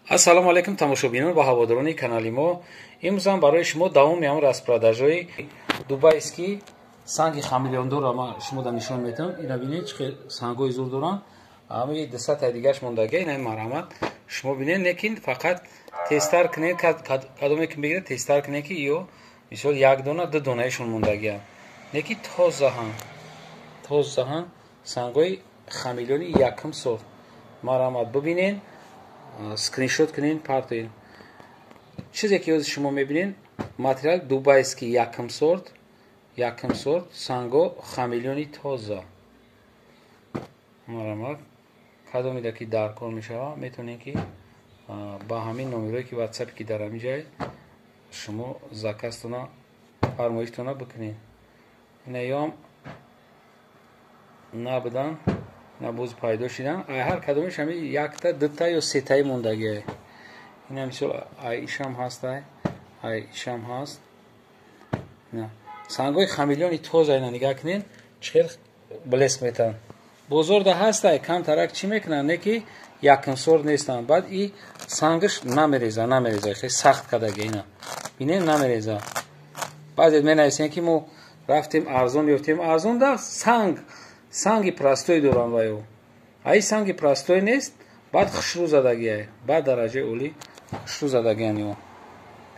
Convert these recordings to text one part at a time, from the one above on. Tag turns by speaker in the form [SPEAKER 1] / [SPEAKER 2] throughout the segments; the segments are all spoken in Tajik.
[SPEAKER 1] Ассалому алайкум тамошобинон ва ҳаводорони канали мо. Имрӯзам барои шумо давоми ҳамон распродажҳои дубайский санги хамелеондорро ман шумода нишон медиҳам. Ина бинед, чӣ хел сангҳои зур доранд. Ҳамаи 200-таи дигараш мондагия. Ина марҳамат, шумо бинед, лекин фақат тезтар кунед, кадоме ки мегиред, тезтар кунед, ки ё мисол як дона, ду донаишон мондагия. Лекин тозаҳам, тозаҳам сангҳои хамелеони якум сорт. Марҳамат, бибинед, скриншот кунед, партоед. Чизе ки ҳозир шумо мебинед, материал дубайский якум сорт, якум сорт, санго хамелеони тоза. Марҳамат, кадомеда ки дар кор мешавад, метавонед ки ба ҳамин номерое ки ватсапе ки дар ҳамин ҷай шумо заказтона, фармоиштона бикунед. Ина ёам набудан, на боз пайдо шидан. Ай ҳар кадомеш ҳами якта, дута ё сетаи мондагиай. Ина мисол ай ишам ҳастай, ай ишам ҳаст. Ина сангҳои хамелеони тоза, ина нигаҳ кунед, чӣ хел блеск метаванд. Бозорда ҳастай, камтарак чӣ мекунанд, не ки якум сорт нестанд. Баъд и сангаш намереза, намереза, хеле сахт кардагия. Ина бинед, намереза. Баъзе менависем ки мо рафтем арзон ёфтем, арзон да санг, санги простой дорам ваё. Ай санги простой нест, баъд хушрӯ задагиай, баъд дараҷаи олӣ хушрӯ задагиян ё.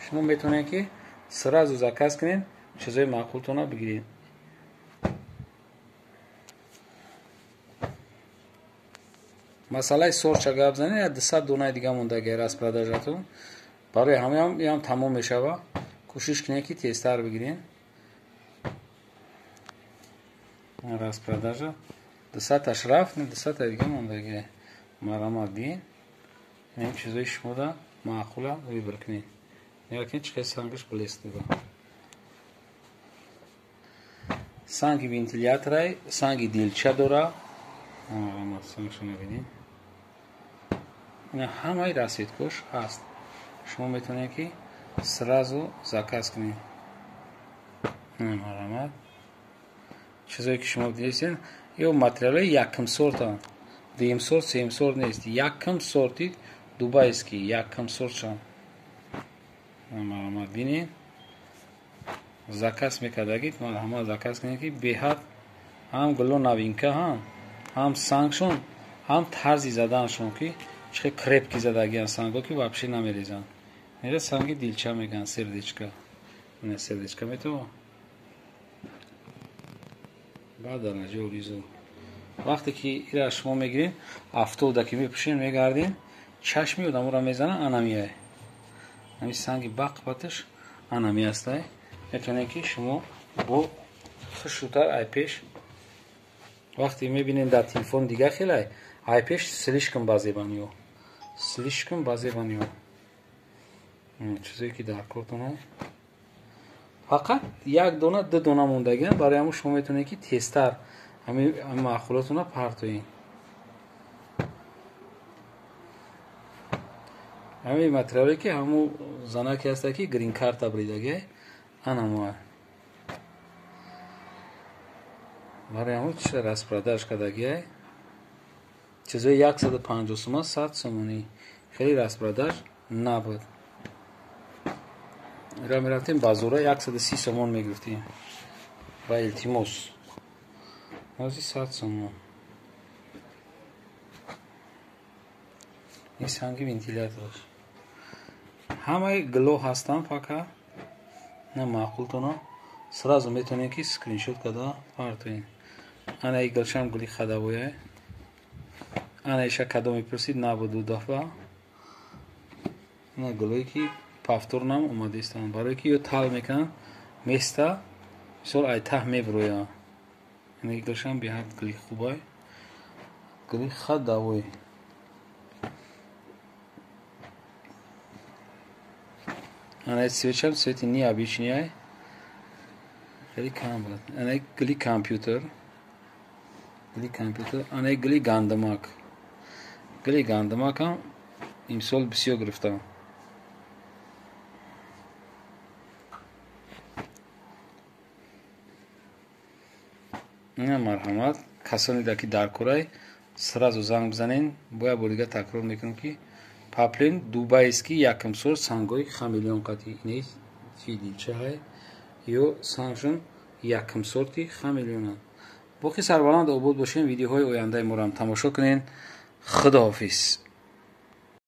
[SPEAKER 1] Шумо метавонед ки сразу заказ кунед, чизои маъқултона бигиред. Масъалаи сорча гап занед, 200 донаи дига мондагиай распродажатон. Барои ҳамаам иам тамом мешава. Кӯшиш кунед ки тезтар бигиред. Распродажа 200-таш рафт, 200-та дига мондагиай. Марҳамат, бинед. Ин чизои шумода маъқула выбор кунед. Нигоҳ кунед, чӣ хел сангаш блеск дорад. Санги вентиляторай, санги дилча дора. Марҳамат, сангашо мебинед. Ина ҳамаи расцветкош ҳаст. Шумо метавонед ки сразу заказ кунед. Марҳамат, чизое ки шумо дидед, ё материалҳои якум сортанд. Дуюм сорт, сеюм сорт нест. Якум сорти дубайский, якум сортшан. Марҳамат, бинед. Заказ мекардагид, марҳамат, заказ кунед ки беҳад ҳам гуло новинка, ҳам сангшон, ҳам тарзи заданшон ки чӣ хел крепкий задагиян санго ки вообще намерезанд. Ина санги дилча мегӯянд, сердечка. Ина сердечка метавон. Баъд дараҷаи олӣ зур. Вақте ки ира шумо мегиред, афтода ки мепӯшед, мегардед, чашми одаморо мезанад, анамиай. Ҳамин санги бақваташ анами ҳастай. Метавонед ки шумо бо хушрӯтар ай пеш, вақте мебинед дар телефон дига хелай, ай пеш слишком базебан ё. Слишком базебан ё. Чизое ки дар кортон фақат як дона, ду дона мондагиан. Барои ҳамон шумо метавонед ки тезтар ҳамин маъқулотона партоед. Ҳамин материале ки ҳамун занаке ҳаста ки грин карта бридагиай, анамоа. Барои ҳамон чиз распродаж кардагиай. Чизои 150 сума, 100 сомонӣ. Хеле распродаж набуд. Ира мерафтем базора 130 сомон мегирифтем. Ба илтимос. Ҳозир 100 сомон. Ин санги вентилятораш. Ҳамаи гуло ҳастанд фақат. На маъқултона сразу метавонед ки скриншот карда партоед. Ана и гулшам гули хадавояй. Ана иша кадом мепурсид, набуд ду дафъа. Ина гулое ки повторнам омадаистанд. Барое ки ё тал мекунанд, места, мисол ай таҳ мебироянд. Ина и гулшам беҳад гули хубай. Гули хадавой. Ана и цветшам цвети необычный. Хеле кам буд. Ана и гули компютер. Гули компютер. Ана и гули гандамак. Гули гандамакам имсол бисёр гирифтам. Ина марҳамат, касоне ки дар курай сразу занг бизанед. Бояд бор дига такрор мекунам ки Поплин дубайский, якум сорт, сангои хамелеон қати. Ини фидилчаҳай ё сангшон якум сорти хамелеонанд. Боқӣ сарбаланд, обод бошем. Видеоҳои ояндаи моро ҳам тамошо кунед. Худоҳофиз.